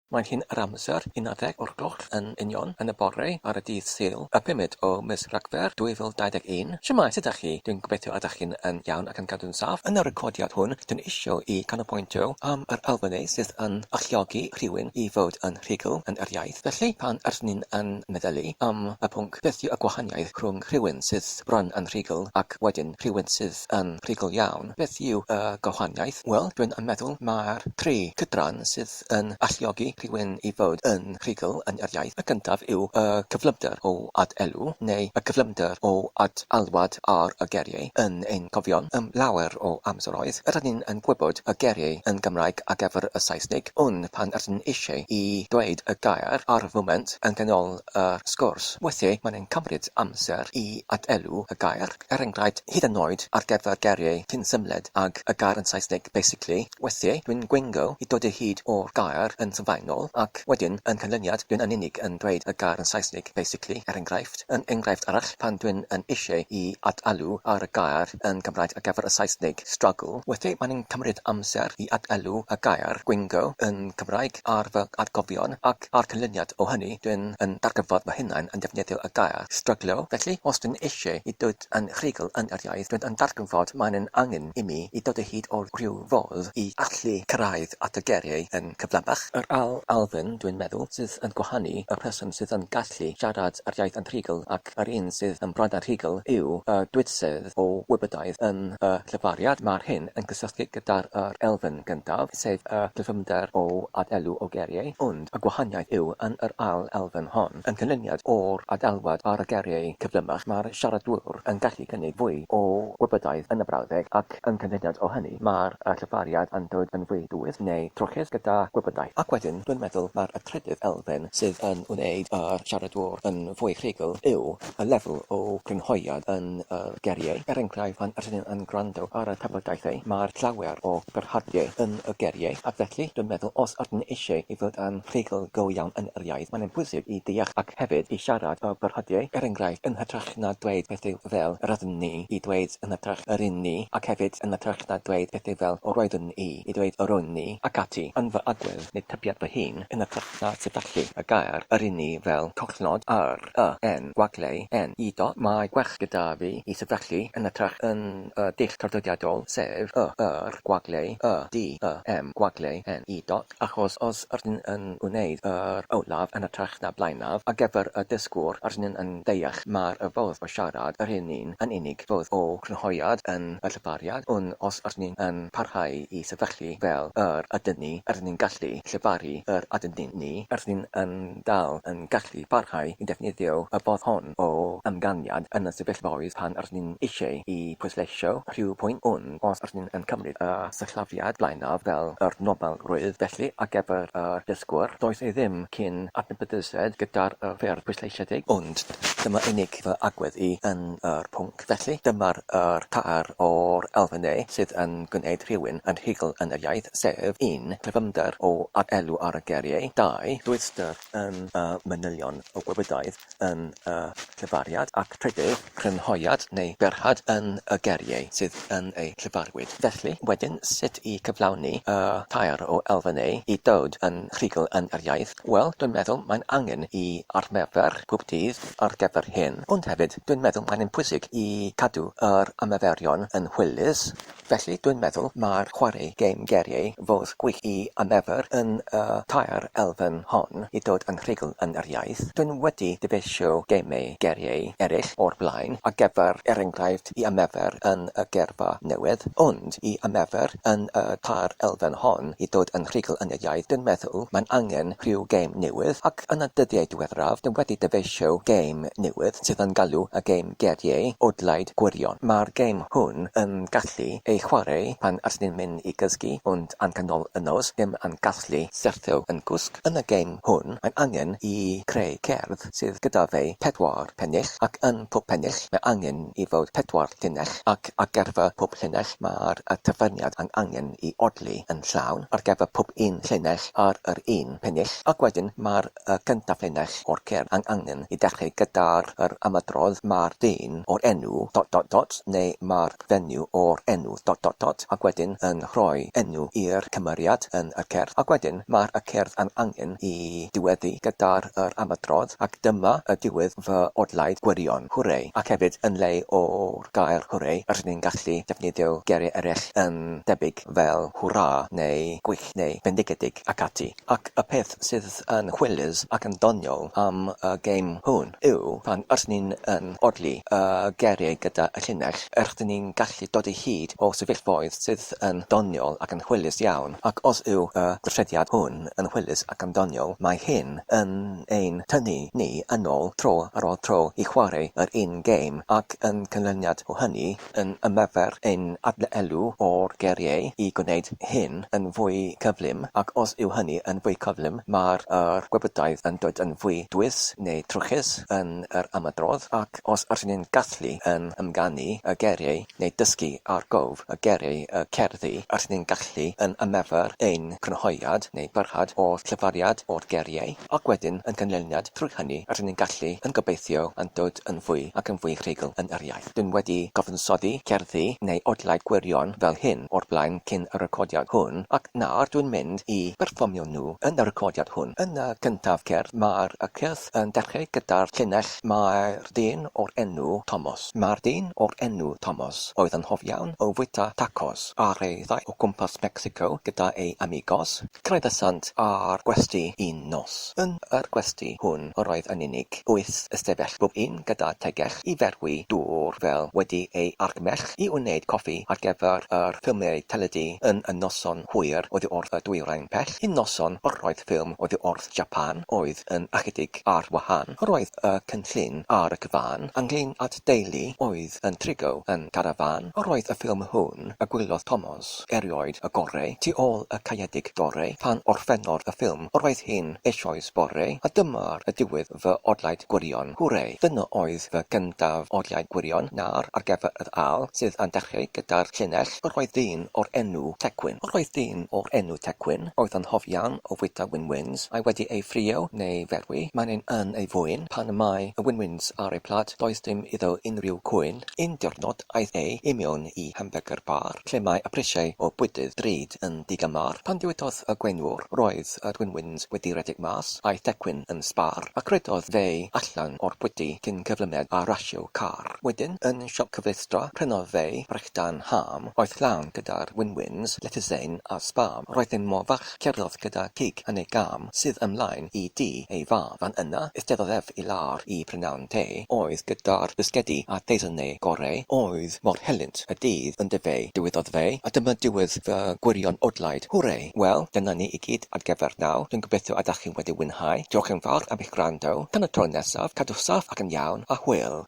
Mae hi'n yr amser 11 o'r gloch yn union yn y bore ar y dydd Sul, y pumed o mis Rhagfyr 2021. Shwmae, sut dach chi? Dwi'n gobeithio ydach chi'n yn iawn ac yn cadw'n saff. Yn y recordiad hwn, dwi'n isio i canolbwyntio am yr elfennau sydd yn alluogi rhywun i fod yn rhugl yn yr iaith. Felly, pan ydyn ni'n yn meddylu am y pwnc, beth yw y gwahaniaeth rhwng rhywun sydd bron yn rhugl ac wedyn rhywun sydd yn rhugl iawn? Beth yw y gwahaniaeth? Wel, dwi'n yn meddwl mae'r tri cydran sydd yn alluogi rhywun i fod yn rhugl yn yr iaith. Y cyntaf yw y cyflymder o ad-elw, neu y cyflymder o ad-alwad ar y geiriau yn ein cofion. Ym lawer o amseroedd, rydyn ni'n yn gwybod y geiriau yn Gymraeg ar gyfer y Saesneg, ond pan rydyn ni eisiau i dweud y gair ar y foment yn ganol y sgwrs, weithiau mae'n ein cymryd amser i ad-elw y gair. Er enghraifft, hyd yn oed ar gyfer geiriau cyn symled ag y gair yn Saesneg basically, weithiau dwi'n gwingo i dod o hyd o'r gair yn sylfaenol ac wedyn yn canlyniad dwi'n yn unig yn dweud y gair yn Saesneg basically, er enghraifft. Yn enghraifft arall, pan dwi'n yn eisiau i ad-alw ar y gair yn Gymraeg ar gyfer y Saesneg struggle, weithiau mae'n cymryd amser i ad-alw y gair gwingo yn Cymraeg ar fy atgofion ac A'r canlyniad o hynny, dwi'n yn darganfod fy hunain yn defnyddio y gair stryglo. Felly, os dwi'n eisiau i dod yn rhugl yn yr iaith, dwi'n yn darganfod mae'n yn angen i mi i dod o hyd o rhyw fodd i allu cyrraedd at y geiriau yn cyflymach. Yr ail elfen, dwi'n meddwl, sydd yn gwahanu y person sydd yn gallu siarad yr iaith yn rhugl ac yr un sydd yn bron yn rhugl yw y dwysedd o wybodaeth yn y llefariad. Mae'r hyn yn cysylltu gyda'r yr elfen gyntaf, sef y cyflymder o ad-elw o geiriau, ond y gwahaniaeth yw yn yr ail elfen hon, yn canlyniad o'r ad-elwad ar y geiriau cyflymach, mae'r siaradwr yn gallu cynnig fwy o wybodaeth yn y brawddeg ac yn canlyniad o hynny mae'r llefariad yn dod yn fwy dwys neu trwchus gyda gwybodaeth. Ac wedyn, dwi'n meddwl mae'r y trydydd elfen sydd yn wneud yr siaradwr yn fwy rhugl yw y lefel o grynhoiad yn yr geiriau. Er enghraifft, pan ydyn ni'n yn gwrando ar y trafodaethau, mae'r llawer o gyrhadiau yn y geiriau, ac felly dwi'n meddwl os ydyn ni eisiau i fod yn rhugl go iawn yn yr iaith, mae'n bwysig i deall ac hefyd i siarad y gyrhadiau. Er enghraifft, yn hytrach na dweud pethau fel yr ydyn ni, i dweud yn hytrach yr un ni, ac hefyd yn hytrach na dweud pethau fel o roeddwn i, i dweud yr o'n ni, ac ati. Yn fy agwedd neu tybiad fy hun, yn hytrach na sillafu y gair yr un ni fel collnod ar y N gwagle N i dot, mae gwell gyda fi i sillafu yn hytrach yn y dull traddodiadol, sef y yr gwagle y D y M gwagle N i dot, achos os ydyn yn wneud yr olaf yn hytrach na blaenaf, ar gyfer y dysgwr ydyn yn deall mae'r y fodd o siarad yr un un yn unig fodd o crynhoiad yn y llefariad, ond os ydyn yn parhau i sefyllu fel yr ydyn ni, ydyn ni'n gallu llefaru yr ydyn ni, ydyn ni'n yn dal yn gallu parhau i ddefnyddio y fodd hon o ymganiad yn y sefyllfaoedd pan ydyn ni'n eisiau i pwysleisio rhyw pwynt, ond os ydyn ni'n yn cymryd y sillafiad blaenaf fel yr normalrwydd, felly ar gyfer y dysgwr, does e ddim cyn adnabyddused gyda'r ffyrdd pwysleisiedig. Ond dyma unig fy agwedd i yn yr pwnc. Felly, dyma'r yr tair o'r elfennau sydd yn gwneud rhywun yn rhugl yn yr iaith, sef, un, cyflymder o ad-elw ar y geiriau, dau, dwyster yn y manylion o gwybodaeth yn y llefariad, ac trydydd, crynhoiad neu byrhad yn y geiriau sydd yn eu llefarwyd. Felly, wedyn, sut i cyflawni y tair o elfennau i dod yn rhugl yn yr iaith? Wel, dwi'n meddwl mae'n angen i arfer pob dydd ar gyfer hyn, ond hefyd dwi'n meddwl mae'n pwysig i cadw yr ymarferion yn hwylus, felly dwi'n meddwl mae'r chwarae gêm geiriau fodd gwych i ymarfer yn y tair elfen hon i dod yn rhugl yn yr iaith. Dwi'n wedi dyfeisio gemau geiriau eraill o'r blaen ar gyfer, er enghraifft, i ymarfer yn y geirfa newydd, ond i ymarfer yn y tair elfen hon i dod yn rhugl yn yr iaith, dwi'n meddwl mae'n angen rhyw gêm newydd, ac Yn y dyddiau diweddaraf, dw wedi dyfeisio gêm newydd sydd yn galw y gêm geiriau odlaid gwirion. Mae'r gêm hwn yn gallu ei chwarae pan ydyn ni'n mynd i gysgu ond yn canol y nos ddim yn gallu syrthio yn gwsg. Yn y gêm hwn mae'n angen i creu cerdd sydd gyda fe pedwar pennill ac yn pob pennill mae angen i fod pedwar llinell ac ar gyfer pob llinell mae'r y tyfyniad yn angen i odli yn llawn ar gyfer pob un llinell ar yr un pennill, ac wedyn mae'r y cyntaf llinell o'r cerdd ang angen i dechrau gyda'r yr ymadrodd mae'r dyn o'r enw dot dot dot neu mae'r fenyw o'r enw dot dot dot ac wedyn yn rhoi enw i'r cymeriad yn y cerdd ac wedyn mae'r y y cerdd yn angen i diweddu gyda'r yr ymadrodd ac dyma y diwedd fy odlaid gwirion, hwrê! Ac hefyd yn lle o'r gair hwrê rydyn ni'n gallu defnyddio geiriau eraill yn debyg fel hwrâ neu gwych neu bendigedig ac ati. Ac y peth sydd yn hwylus ac yn doniol am y gêm hwn yw pan rydyn ni'n yn odli y geiriau gyda y llinell rydyn ni'n gallu dod i hyd o sefyllfaoedd sydd yn doniol ac yn hwylus iawn, ac os yw y gweithrediad hwn yn hwylus ac yn doniol, mae hyn yn ein tynnu ni yn ôl tro ar ôl tro i chwarae yr un gêm, ac yn canlyniad o hynny, yn ymarfer ein adleelu o'r geiriau i gwneud hyn yn fwy cyflym, ac os yw hynny yn fwy cyflym, mae'r yr gwybodaeth yn dod yn fwy dwys neu trwchus yn yr ymadrodd, ac os ydyn ni'n gallu yn ymganu y geiriau neu dysgu ar gof y geiriau y cerddi, ydyn ni'n gallu yn ymarfer ein crynhoiad neu byrhad o'r llefariad o'r geiriau, ac wedyn yn ganlyniad trwy hynny rydyn ni'n gallu yn gobeithio yn dod yn fwy ac yn fwy rhugl yn yr iaith. Dyn wedi cyfansoddi cerddi neu odlau gwirion fel hyn o'r blaen cyn y recordiad hwn, ac nawr dwi'n mynd i berfformio nhw yn y recordiad hwn. Yn y cyntaf cerdd, mae'r y cerdd yn dechrau gyda'r llinell Mae'r dyn o'r enw Tomos. Mae'r dyn o'r enw Tomos oedd yn hoff iawn o fwyta tacos ar ei ddaith o gwmpas Mecsico gyda ei amigos. Cyrhaeddasant â'r gwesty un nos. Yn yr gwesty hwn yr oedd yn unig wyth ystafell, bob un gyda tegell i ferwi dŵr fel wedi ei argymell i wneud coffi ar gyfer yr ffilmiau teledu yn y noson hwyr oddi wrth y dwyrain pell. Un noson yr oedd ffilm oddi wrth Japan oedd yn ychydig ar wahân. Yr oedd y cynllun ar y cyfan ynglŷn at deulu oedd yn trigo yn garafán. Yr oedd y ffilm hwn y gwelodd Tomos erioed y gorau, tu ôl y caeedig dorau. Pan orffennodd y ffilm, yr oedd hi'n eisoes bore, a dyma'r y diwedd fy odlaid gwirion. Hwrê! Dyna oedd fy gyntaf odlaid gwirion, nawr ar gyfer yr ail, sydd yn dechrau gyda'r llinell, Yr oedd dyn o'r enw Tecwyn. Yr oedd dyn o'r enw Tecwyn, oedd yn hoff iawn o fwyta winwins, ai wedi ei ffrio neu ferwi, mae'n un yn ei fwyn, pan y mae y winwins ar ei plât, does dim iddo unrhyw cwyn. Un diwrnod aeth e i mewn i hamburger bar, lle mae y prisiau o bwydydd drud yn ddigymar. Pan ddywedodd y gweinwr roedd yr winwins wedi rhedeg mas, aeth Tecwyn yn sbâr, ac rhedodd fe allan o'r bwyty cyn cyflymed â rasio car. Wedyn, yn siop cyfleustra, prynodd fe brechdan ham oedd llawn gyda'r winwins, lettucein a spam. Roedd e mor fach Cerddodd gyda cig yn ei gam sydd ymlaen i dŷ ei fam. Fan yna, eisteddodd ef i lawr i prynawn te, oedd gyda'r bisgedi a theisennau gorau, oedd mor helynt y dydd ynddo fe. Dywedodd fe, a dyma diwedd fy gwirion odlaid. Hwrê! Wel, dyna ni i gyd ar gyfer nawr. Dwi'n gobeithio ydach chi wedi mwynhau. Diolch yn fawr am eich gwrando. Tan y tro nesaf, cadwch saff ac yn iawn, a hwyl!